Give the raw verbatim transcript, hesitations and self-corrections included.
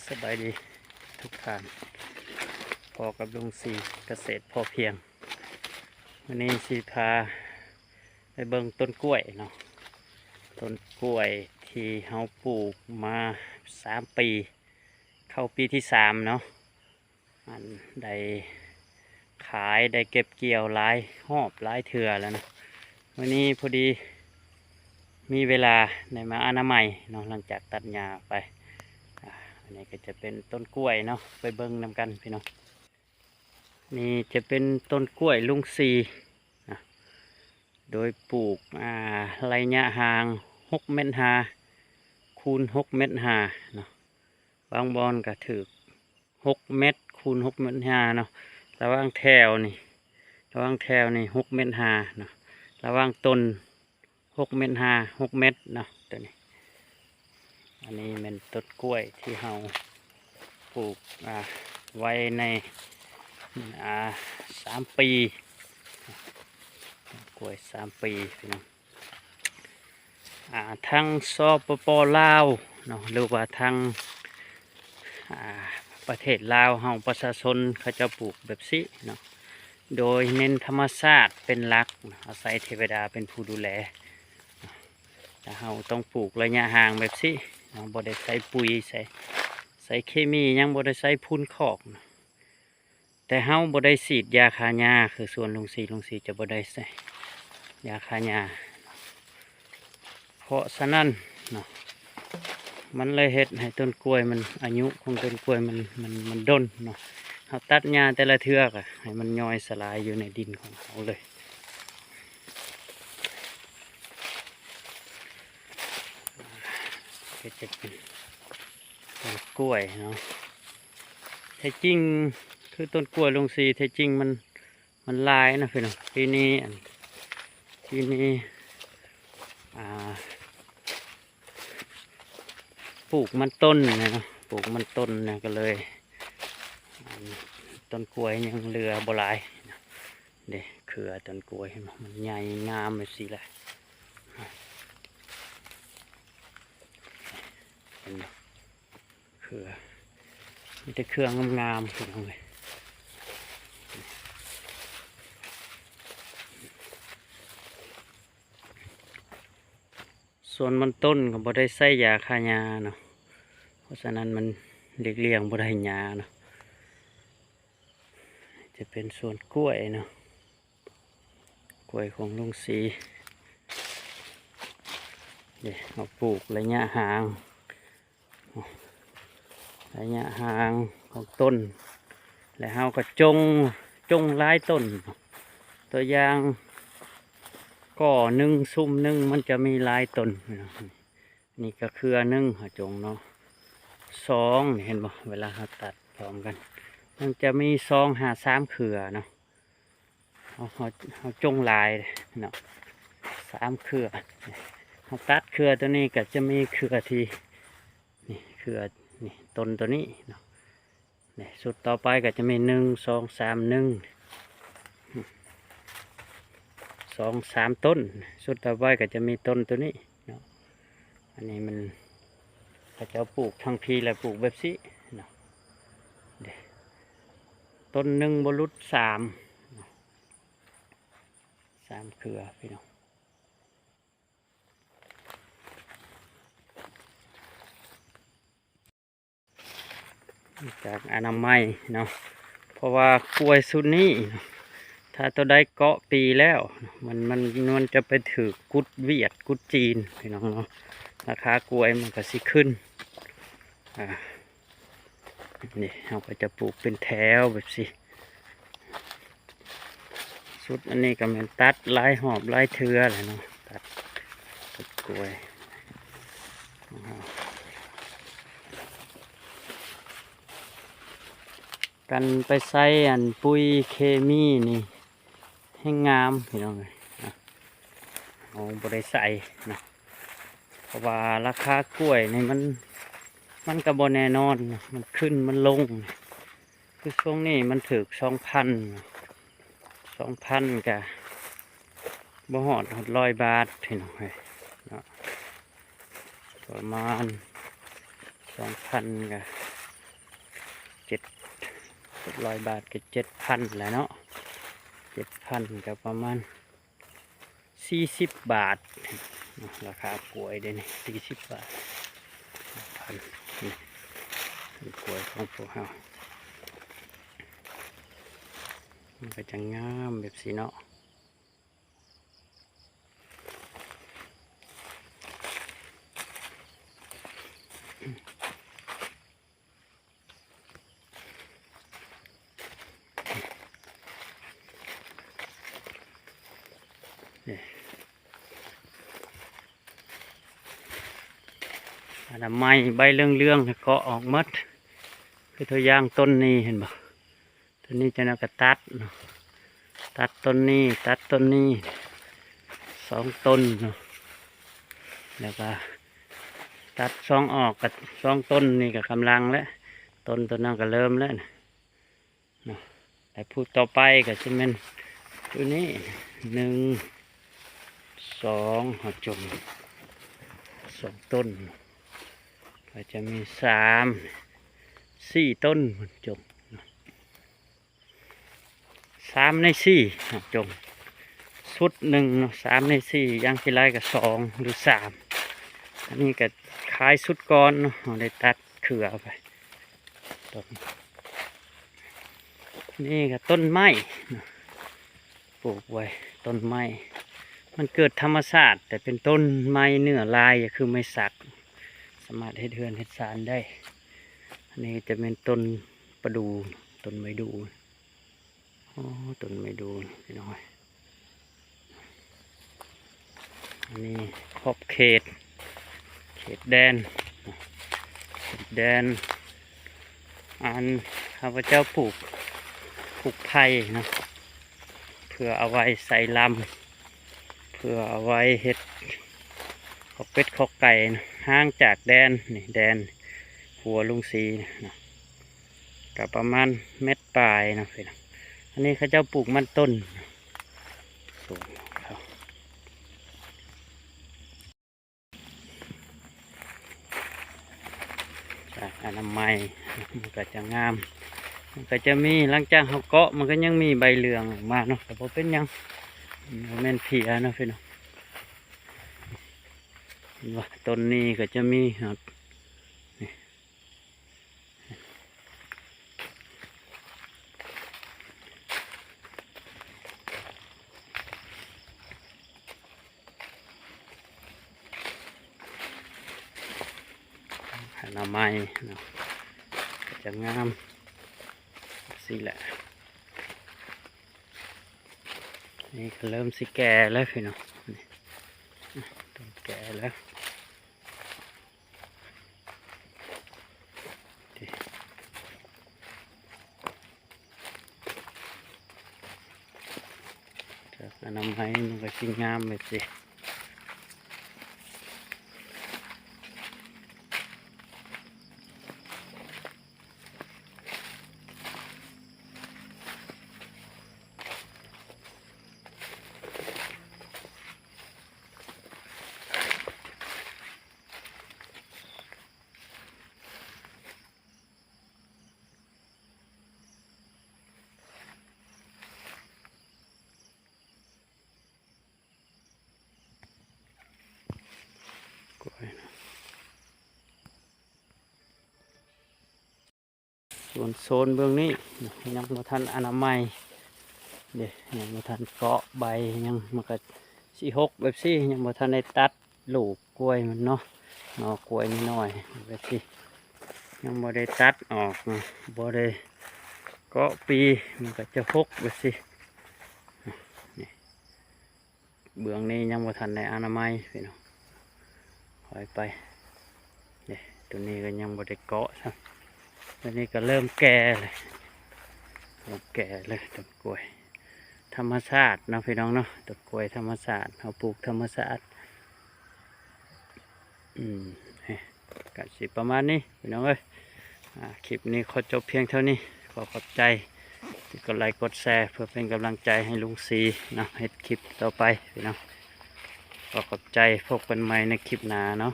สบายดีทุกท่าน พอกับลุงสีเกษตรพอเพียง วันนี้สีพาไปเบิ่งต้นกล้วยเนาะ ต้นกล้วยที่เฮาปลูกมาสามปี เข้าปีที่สามเนาะ อันได้ขายได้เก็บเกี่ยวหลายรอบหลายเทื่อแล้วนะ วันนี้พอดีมีเวลาได้มาอนามัยเนาะ หลังจากตัดหญ้าไป อ่า อันนี้ก็จะเป็นต้นกล้วยเนาะ ไปเบิ่งนำกันพี่น้อง นี่จะเป็นต้นกล้วยลุงสีนะ โดยปลูก อ่า ระยะห่างหกเมตรห้าคูณหกเมตรห้าเนาะ บางบอนก็ถืกหกเมตรคูณหกเมตรห้าเนาะ ระหว่างแถวนี่ ระหว่างแถวนี่หกเมตรห้าเนาะ ระหว่างต้นหกเมตรห้า หกเมตรเนาะ ตัวนี้ อันนี้เป็นต้นกล้วยที่เฮาปลูก อ่า ไว้ใน อ่า สามปี กล้วยสามปีพี่น้อง อ่า ทั้ง สปป ลาวเนาะ หรือว่าทั้ง อ่า ประเทศลาวเฮาประชาชนเขาเจ้าปลูกแบบนี้เนาะ โดยเน้นธรรมชาติเป็นหลักเนาะ อาศัยเทวดาเป็นผู้ดูแลเนาะ แต่เฮาต้องปลูกระยะห่างแบบนี้เนาะ บ่ได้ใส่ปุ๋ย ใส่ ใส่เคมี ยังบ่ได้ใส่ปูนคอกเนาะ แต่เฮาบ่ได้ฉีดยาฆ่าหญ้า คือสวนลุงสี ลุงสีจะบ่ได้ใส่ยาฆ่าหญ้า เพราะฉะนั้นเนาะ มันเลยเฮ็ดให้ต้นกล้วยมัน อายุของต้นกล้วยมัน มัน มันด้นเนาะ เฮาตัดหญ้าแต่ละเทื่อก็ให้มันย่อยสลายอยู่ในดินของเฮาเลย ก็จะเป็นต้นกล้วยเนาะ แท้จริงคือต้นกล้วยลุงสี แท้จริงมัน มันหลายนะพี่น้อง ปีนี้ อัน ปีนี้ อ่า ปลูกมันต้นเนี่ยเนาะ ปลูกมันต้นเนี่ยก็เลย อัน ต้นกล้วยยังเหลือบ่หลายนะ เด้ เครือต้นกล้วยเห็นบ่ มันใหญ่งามแบบนี้แหละ เห็นบ่ เครือ มีแต่เครืองามๆพี่น้องเอ้ย สวนมันต้นก็บ่ได้ใส่ยาฆ่าหญ้าเนาะ เพราะฉะนั้นมันหลีกเลี่ยงบ่ได้หญ้าเนาะ จะเป็นสวนกล้วยเนาะ กล้วยของลุงสี เด้ เอาปลูกระยะห่าง ระยะห่างของต้น และเฮาก็จง จงหลายต้น ตัวอย่าง ก่อหนึ่ง ซุมหนึ่ง มันจะมีหลายต้น นี่ก็เครือหนึ่ง เฮาจงเนาะ สอง นี่เห็นบ่ เวลาเฮาตัดพร้อมกัน มันจะมีสองหาสามเครือเนาะ เฮา เฮา เฮาจงหลายเนาะ สามเครือ เฮาตัดเครือตัวนี้ก็จะมีเครือที่ นี่เครือ นี่ต้นตัวนี้เนาะ นี่ชุดต่อไปก็จะมีหนึ่ง สอง สาม หนึ่ง สอง สาม ต้น ชุดต่อไปก็จะมีต้นตัวนี้เนาะ อันนี้มัน เขาเจ้าปลูกทั้งพีและปลูกแบบนี้เนาะ เด้ ต้นหนึ่งบ่หลุดสามเนาะ สามเครือพี่น้อง จากอนามัยเนาะ เพราะว่ากล้วยชุดนี้เนาะ ถ้าตัวใดเกาะปีแล้ว มัน มัน มันจะไปถืกกุดเวียดกุดจีนพี่น้องเนาะ ราคากล้วยมันก็สิขึ้น อ่า นี่เฮาก็จะปลูกเป็นแถวแบบนี้ ชุดอันนี้ก็แม่นตัดหลายรอบหลายเทื่อแล้วเนาะ ตัด ตัดกล้วย กันไปใส่อันปุ๋ยเคมีนี่แฮงงามพี่น้องเอ้ย อ่ะ เอาบ่ได้ใส่นะ เพราะว่าราคากล้วยนี่มัน มันก็บ่แน่นอนนะ มันขึ้นมันลง คือช่วงนี้มันถืกสองพัน สองพันก็บ่ฮอด ฮอดร้อยบาทพี่น้องเอ้ยเนาะ ประมาณสองพันก็ เจ็ด เจ็ดร้อยบาทก็เจ็ดพันแหละเนาะ เจ็ดพันก็ประมาณสี่สิบบาท ราคากล้วยเด้นี่ สี่สิบบาท พัน นี่ กล้วยของพวกเรา มันก็จะงามแบบสิเนาะ นี่ อนามัยใบเหลืองๆ ก็ออกหมด คือตัวอย่างต้นนี้เห็นบ่ ต้นนี้เจ้าหน้าก็ตัดเนาะ ตัดต้นนี้ ตัดต้นนี้ สองต้นเนาะ แล้วก็ตัดสองออกกับสองต้นนี่ก็กำลังแล้ว ต้นต้นนั้นก็เริ่มแล้วนะ เนาะ แต่ผู้ต่อไปก็จะเป็นตัวนี้ หนึ่ง สอง หาจง สองต้น ก็จะมีสาม สี่ต้นจง สามในสี่ หาจง สุดหนึ่งเนาะ สามในสี่ อย่างที่ไรก็สองหรือสาม อันนี้ก็ขายสุดก่อนเนาะ เราได้ตัดเครือไป ต้น นี่ก็ต้นไม้เนาะ ปลูกไว้ ต้นไม้ มันเกิดธรรมชาติ แต่เป็นต้นไม้เนื้อลาย ก็คือไม้สัก สามารถเฮ็ดเฮือนเฮ็ดซานได้ อันนี้จะเป็นต้นประดู่ ต้นไม้ดู่ โอ้ ต้นไม้ดู่ พี่น้อง อันนี้ขอบเขต เขตแดน เขตแดน อันข้าพเจ้าปลูก ปลูกไผ่นะ เพื่อเอาไว้ใส่ลำ เพื่อเอาไว้เฮ็ดขอกเป็ดขอกไก่นะ ห่างจากแดน นี่แดน หัวลุงศรีนะ ก็ประมาณเมตรปลายนะพี่น้อง อันนี้เขาเจ้าปลูกมันต้น สวนของเขา จากอนามัย มันก็จะงาม มันก็จะมี หลังจากเขาเกาะ มันก็ยังมีใบเหลืองออกมาเนาะ แต่บ่เป็นหยัง มันแม่นเพลียเนาะพี่น้อง เห็นว่าต้นนี้ก็จะมีครับ นี่ อนามัยเนาะ จะงามสิแหละ นี่ก็เริ่มสิแก่แล้วพี่น้อง นี่ ต้นแก่แล้ว จากอนามัยมันก็สิงามแบบสิ กล้วยนะ ส่วนโซนเบื้องนี้ยังบ่ทันอนามัย เด้ ยังบ่ทันเกาะใบ ยังมันก็สิหกแบบสิ ยังบ่ทันได้ตัดลูกกล้วยมันเนาะ หน่อกล้วยน้อยๆแบบสิ ยังบ่ได้ตัดออกนะ บ่ได้เกาะปี มันก็จะหกแบบสิ นี่ เบื้องนี้ยังบ่ทันได้อนามัยพี่น้อง ถอยไป นี่ ตัวนี้ก็ยังบ่ได้เกาะซ้ำ ตัวนี้ก็เริ่มแก่เลย เริ่มแก่เลยต้นกล้วย ธรรมชาติเนาะพี่น้องเนาะ ต้นกล้วยธรรมชาติ เราปลูกธรรมชาติ อืม เฮ้ย ก็สิประมาณนี้พี่น้องเอ้ย อ่า คลิปนี้ขอจบเพียงเท่านี้ ขอขอบใจที่กดไลค์กดแชร์ เพื่อเป็นกำลังใจให้ลุงศรีเนาะ เฮ็ดคลิปต่อไปพี่น้อง ขอขอบใจ พบกันใหม่ในคลิปหน้าเนาะ